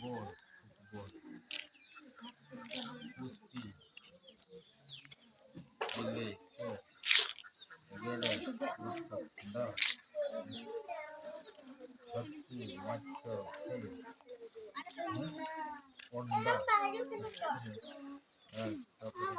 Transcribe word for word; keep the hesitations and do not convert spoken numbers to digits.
ᱵᱚᱞ, football, ᱠᱩᱥᱤ, ᱵᱤᱞᱤ, ᱠᱚ, ᱜᱮᱰᱮ, ᱢᱟᱪᱚ, ᱫᱟᱜ, ᱦᱟᱹᱛᱤ, ᱢᱟᱪᱚ, ᱠᱷᱮᱞ, ᱦᱮᱸ? ᱚᱱᱰᱟ, ᱦᱮᱸ, ᱛᱟᱯᱚᱨᱮ